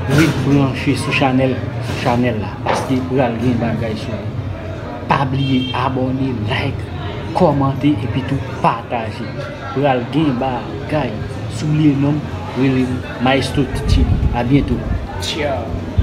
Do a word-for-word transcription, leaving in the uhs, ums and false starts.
Ret branche sou chanèl, sou chanèl la, paske pral gen bagay sou li. Pa bliye abòne, like, kòmante epi tou pataje. Pral gen bagay. Si w bliye non m, rele m Maestro Titini. A byento. Tchao.